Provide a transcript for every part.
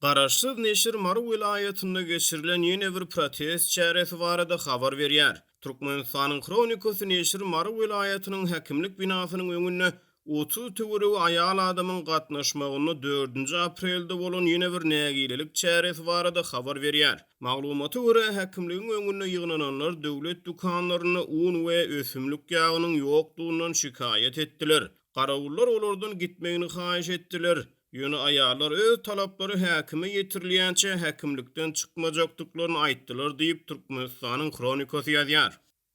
Garaşsyz neşir Mary welaýatynda geçirilen ýene bir protest çäresi barada habar berýär. Türkmenistanyň Hronikasy neşiri Mary welaýatynyň häkimlik binasynyň öňünde 30 töweregi aýal adamyň gatnaşmagynda dördünji aprelde bolan ýene bir nägilelik çäresi barada habar berýär. Maglumata görä, häkimligiň öňünde ýygnananlar döwlet dükanlarynda un we ösümlik ýagynyň ýokdugyndan şikaýat etdiler. Garawullar olardan gitmegini haýyş etdiler. Ýöne aýallar öz talaplary häkime ýetirilýänçä häkimlikden çykmajakdyklaryny aýtdylar diýip, Türkmenistanyň Hronikasy ýazýar.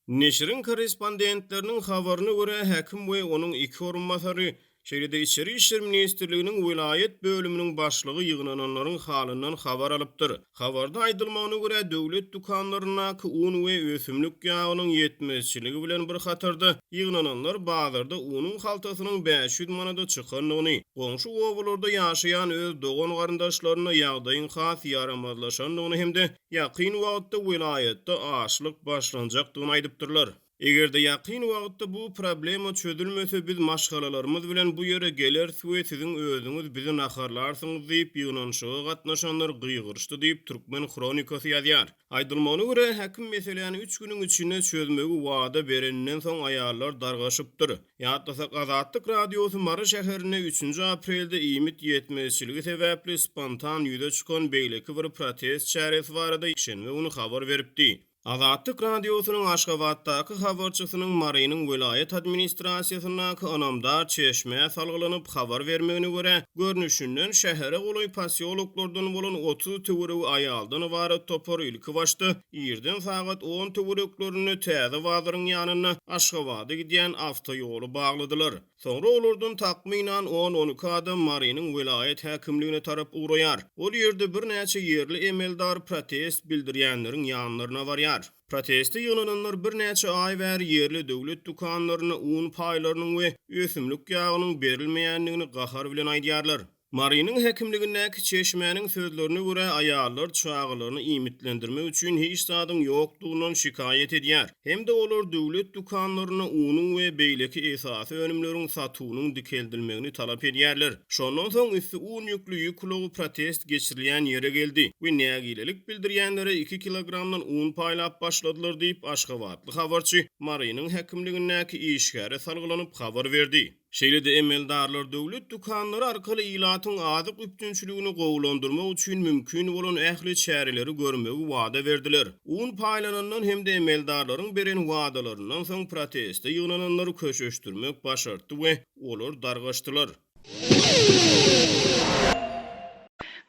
Neşiriň korrespondentleriniň habaryna görä, häkim we onuň iki orunbasary, şeýle-de Içeri işler ministrliginiň welaýat bölüminiň başlygy ýygnananlaryň halyndan habar alypdyr. Habarda aýdylmagyna görä, döwlet dükanlaryndaky un we ösümlik ýagynyň ýetmezçiligi bilen bir hatarda, ýygnananlar bazarda unuň haltasynyň 500 manada çykandygyny, goňşy obalarda ýaşaýan öz dogan-garyndaşlarynda ýagdaýyň has ýaramazlaşandygyny hem-de ýakyn wagtda welaýatda açlyk başlanjakdygyny aýdypdyrlar. Eger-de ýakyn wagtda bu problema çözülmese, biz maşgalalarymyz bilen bu ýere geleris we siziň özüňiz bizi naharlarsyňyz diýip, ýygnanyşyga gatnaşanlar gygyryşdy diýip, Türkmen Hronikasy ýazýar. Aýdylmagyna görä, häkim meseläni üç günüň içinde çözmegi wada bereninden soň aýallar dargaşypdyr. Ýatlasak, Azatlyk Radiosy Mary şäherinde üçünji aprelde iýmit ýetmezçiligi sebäpli spontan ýüze çykan beýleki bir protest çäresi barada ýekşenbe güni habar beripdi. Azatlyk Radiosynyň Aşgabatdaky habarçysynyň Marynyň welaýat administrasiýasyndaky ynamdar çeşmä salgylanyp habar bermegine görä, görnüşinden, şähere golaý posýoloklardan bolan 30 töweregi aýaldan ybarat topar ilkibaşda irden sagat on töwereklerinde Täze bazaryň ýanynda Aşgabada gidýän awtoýoly bagladylar. Soňra olardan takmynan on-on iki adam Marynyň welaýat häkimligine tarap ugraýar. Ol ýerde birnäçe ýerli emeldar protest bildirýänleriň ýanlaryna barýar. Proteste ýygnananlar birnäçe aý bäri ýerli döwlet dükanlarynda un paýlarynyň we ösümlik ýagynyň berilmeýändigini gahar bilen aýdýarlar. Marynyň häkimligindäki çeşmäniň sözlerine görä, aýallar çagalaryny iýmitlendirmek üçin hiç zadyň ýokdugyndan şikaýat edýär hem-de olar döwlet dükanlarynda unuň we beýleki esasy önümleriň satuwynyň dikeldilmegini talap edýärler. Şondan soň üsti un ýükli ýük ulagy protest geçirilýän ýere geldi we nägilelik bildirýänlere iki kilogramdan un paýlap başladylar diýip, aşgabatly habarçy Marynyň häkimligindäki işgäre salgylanyp habar berdi. Şeýle-de emeldarlar döwlet dükanlary arkaly ilatyň azyk üpjünçiligini gowulandyrmak üçin mümkin bolan ähli çäreleri görmegi wada berdiler. Un paýlanandan hem-de emeldarlaryň beren wadalaryndan soň proteste ýygnananlary köşeşdirmek başartdy we olar dargaşdylar.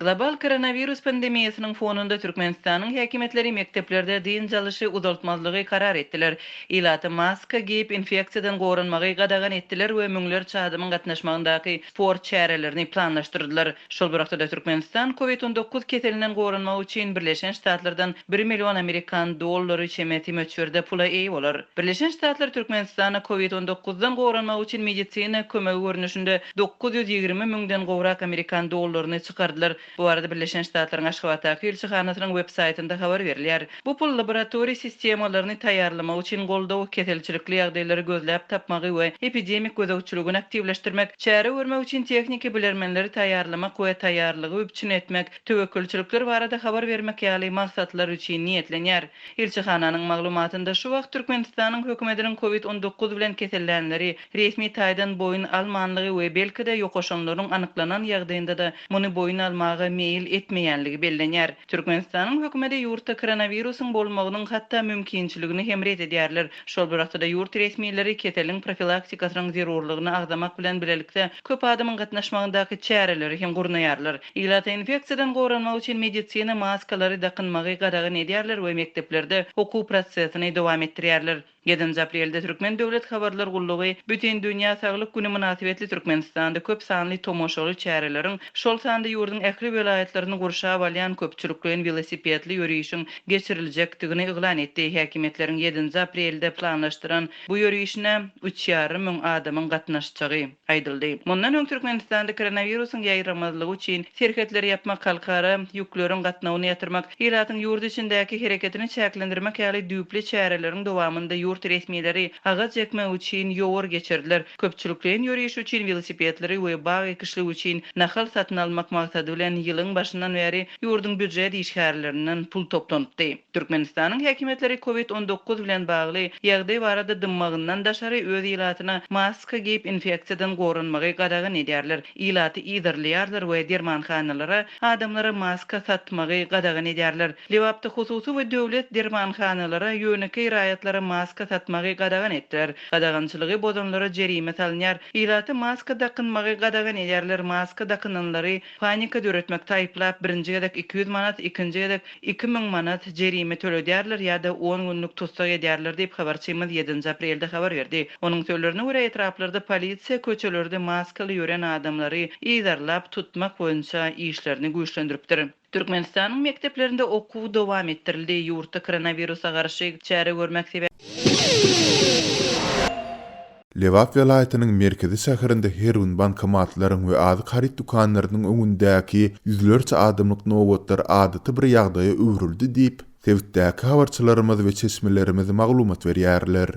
Global koronawirus pandemiýasynyň fonunda Türkmenistanyň häkimiýetleri mekdeplerde dynç alyşy uzaltmazlygy karar etdiler. Ilata maska geýip, infeksiýadan goranmagy gadagan etdiler we müňlerçe adamyň gatnaşmagyndaky sport çärelerini planlaşdyrdylar. Şol bir wagtda-da Türkmenistan Covid 19 keselinden goranmak üçin Birleşen Ştatlardan bir million amerikan dollary çemesi möçberde pula eýe bolar. Birleşen Ştatlar Türkmenistana Covid 19-dan goranmak üçin medisina kömegi görnüşinde 920 müňden gowrak amerikan dollaryny çykardylar. Bu barada Birleşen Ştatlaryň Aşgabatdaky ilçihanasynyň web saýtynda habar berilýär. Bu pul laboratoriýa sistemalaryny taýýarlamak üçin goldaw, keselçilikli ýagdaýlary gözläp tapmagy we epidemik gözegçiligini aktiwleşdirmek, çäre görmek üçin tehniki bilermenleri taýýarlamak we taýýarlygy üpjün etmek, töwekgelçilikler barada habar bermek ýaly maksatlar üçin niýetlenýär. Ilçihananyň maglumatynda şu wagt Türkmenistanyň hökümetiniň Covid 19 bilen kesellänleri resmi taýdan boýun almanlygy we belki-de ýokaşanlaryň anyklanan ýagdaýynda-da muny boýun almaga meýil etmeýänligi bellenýär. Türkmenistanyň hökümeti ýurtda koronawirusyň bolmagynyň hatda mümkinçiligini hem ret edýärler. Şol bir wagtda-da ýurt resmileri keseliň profilaktikasynyň zerurlygyny agzamak bilen bilelikde köp adamyň gatnaşmagyndaky çäreleri hem gurnaýarlar. Ilata infeksiýadan goranmak üçin medisina maskalary dakynmagy gadagan edýärler we mekdeplerde okuw prosesini dowam etdirýärler. Ýedinji aprelde Türkmen döwlet habarlar gullugy Bütindünýä saglyk güni mynasybetli Türkmenistanda köp sanly tomaşaly çäreleriň, şol sanda ýurduň ähli welaýatlaryny gurşap alýan köpçülikleýin welosipedli ýörişiň geçiriljekdigini yglan etdi. Häkimiýetleriň ýedinji aprelde planlaşdyran bu ýörişine üç ýarym müň adamyň gatnaşjagy aýdyldy. Mundan öň Türkmenistanda koronawirusyň ýaýramazlygy üçin serhetleri ýapmak, halkara ýükleriň gatnawyny ýatyrmak, ilatyň ýurt içindäki hereketini çäklendirmek ýaly düýpli çäreleriň dowamynda ýurt. ýurt resmileri agaç ekmek üçin ýowar geçirdiler. Köpçülikleýin ýöriş üçin welosipedleri we bag ekişligi üçin nahal satyn almak maksady bilen ýylyň başyndan bäri ýurduň býujet işgärlerinden pul toplanypdy. Türkmenistanyň häkimiýetleri Covid 19 bilen bagly ýagdaý barada dymmagyndan daşary öz ilatyna maska geýip infeksiýadan goranmagy gadagan edýärler, ilaty yzarlaýarlar we dermanhanalara adamlara maska satmagy gadagan edýärler. Lebapda hususy we döwlet dermanhanalara ýönekeý raýatlara maska satmagy gadagan etdiler. Gadagançylygy bozanlara jerime salynýar. Ilata maska dakynmagy gadagan edýärler, maska dakynanlary panika döretmekde aýyplap, birinji gezek 200 manat, ikinji gezek 2000 manat jerime töledýärler ýa-da on günlük tussag edýärler diýip, habarçymyz ýedinji aprelde habar berdi. Onuň sözlerine görä, etraplarda polisiýa köçelerde maskaly ýören adamlary yzarlap tutmak boýunça işlerini güýçlendiripdir. Türkmenistanyň mekdeplerinde okuw dowam etdirildi. Ýurtda koronawirusa garşy çäre görmek sebäpli, Lebap welaýatynyň merkezi şäherinde her gün bankomatlaryň we azyk haryt dükanlarynyň öňündäki ýüzlerçe adamlyk nobatlar adaty bir ýagdaýa öwrüldi diýip, sebitdäki habarçylarymyz we çeşmelerimiz maglumat berýärler.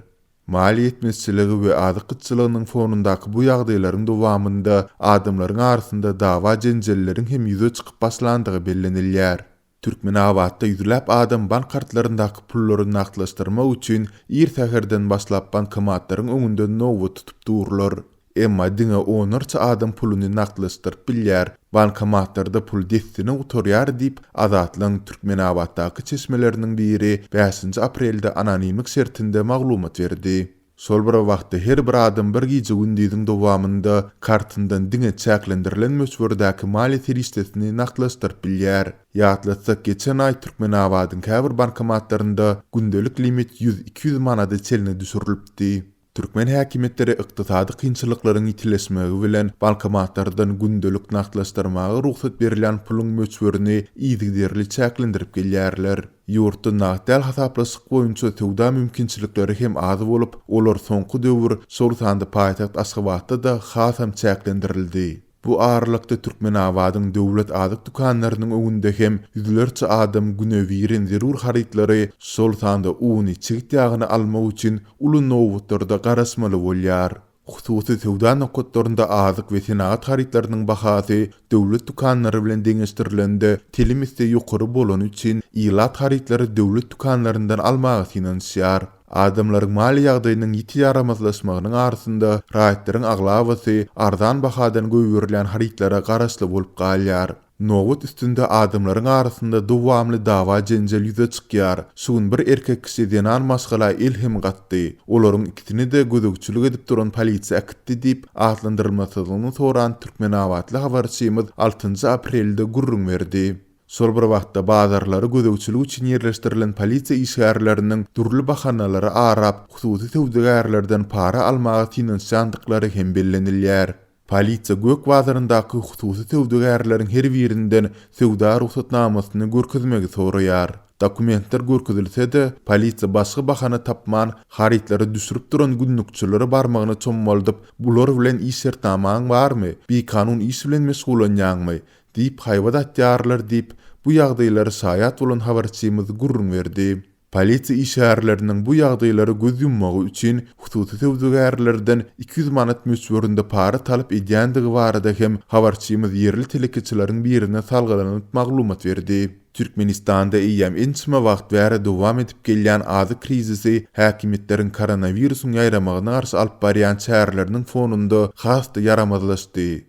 Maliýe ýetmezçiligi we azyk gytçylygynyň fonundaky bu ýagdaýlaryň dowamynda adamlaryň arasynda dawa-jenjelleriň hem ýüze çykyp başlandygy bellenilýär. Türkmenabatda ýüzläp adam bank kartlaryndaky pullary nagtlaşdyrmak üçin ir säherden başlap bankomatlaryň öňünde nobat tutup durlar. Emma diňe onlarça adam puluny nagtlaşdyryp bilýär, bankomatlarda pul dessine gutarýar diýip, Azatlygyň Türkmenabatdaky çeşmeleriniň biri bäşinji aprelde anonimlik şertinde maglumat berdi. Şol bir wagtda her bir adam bir gije-gündiziň dowamynda kartyndan diňe çäklendirilen möçberdäki maliýe serişdesini nagtlaşdyryp bilýär. Ýatlatsak, geçen aý Türkmenabadyň käbir bankomatlarynda gündelik limit ýüz-iki ýüz manada çenli düşürilipdi. Türkmen häkimiýetleri ykdysady kynçylyklaryň ýitileşmegi bilen bankomatlardan gündelik nagtlaşdyrmaga rugsat berilýän puluň möçberini yzygiderli çäklendirip gelýärler. Ýurtda nagt däl hasaplaşyk boýunça söwda mümkinçilikleri hem az bolup, olar soňky döwür, şol sanda paýtagt Aşgabatda-da hasam çäklendirildi. Bu aralykda Türkmenabadyň döwlet azyk dükanlarynyň öňünde hem ýüzlerçe adam günebirin zerur harytlary, şol sanda uny, çigit ýagyny almak üçin uly nobatlarda garaşmaly bolýar. Hususy söwda nokatlarynda azyk we senagat harytlarynyň bahasy döwlet dükanlary bilen deňeşdirilende telim esse ýokary bolany üçin ilat harytlary döwlet dükanlaryndan almaga synanyşýar. Adamlaryň maliýe ýagdaýynyň ýiti ýaramazlaşmagynyň arasynda, raýatlaryň aglabasy arzan bahadan goýberilýän harytlara garaşly bolup galýar. Nobat üstünde adamlaryň arasynda dowamly dawa-jenjel ýüze çykýar. Şu gün bir erkek kişi zenan maşgala el hem gatdy. Olaryň ikisini-de gözegçilik edip duran polisiýa äkitdi diýip, atlandyrylmasyzlygyny soran türkmenabatly habarçymyz altynjy aprelde gürrüň berdi. Şol bir wagtda, bazarlara gözegçilik üçin ýerleşdirilen polisiýa işgärleriniň dürli bahanalary arap, hususy söwdagärlerden para almaga synanyşýandyklary hem bellenilýär. Polisiýa Gök bazaryndaky hususy söwdagärleriň her birinden söwda rugsatnamasyny görkezmegi soraýar. Dokumentler görkezilse-de, polisiýa başga bahana tapman, harytlary düşürip duran günlükçilere barmagyny çommaldyp, Bular bilen iş şertnamaň barmy? Bikanun iş bilen meşgullanýaňmy? Diýip haýbat atýarlar diýip, bu ýagdaýlara şaýat bolan habarçymyz gürrüň berdi. Polisiýa işgärleriniň bu ýagdaýlara göz ýummagy üçin hususy söwdagärlerden 200 manat möçberinde para talap edýändigi barada hem habarçymyz ýerli telekeçileriň birine salgylanyp maglumat berdi. Türkmenistanda eýýäm ençeme wagt bäri dowam edip gelýän azyk krizisi häkimiýetleriň koronawirusyň ýaýramagyna garşy alyp barýan çäreleriniň fonunda has-da ýaramazlaşdy.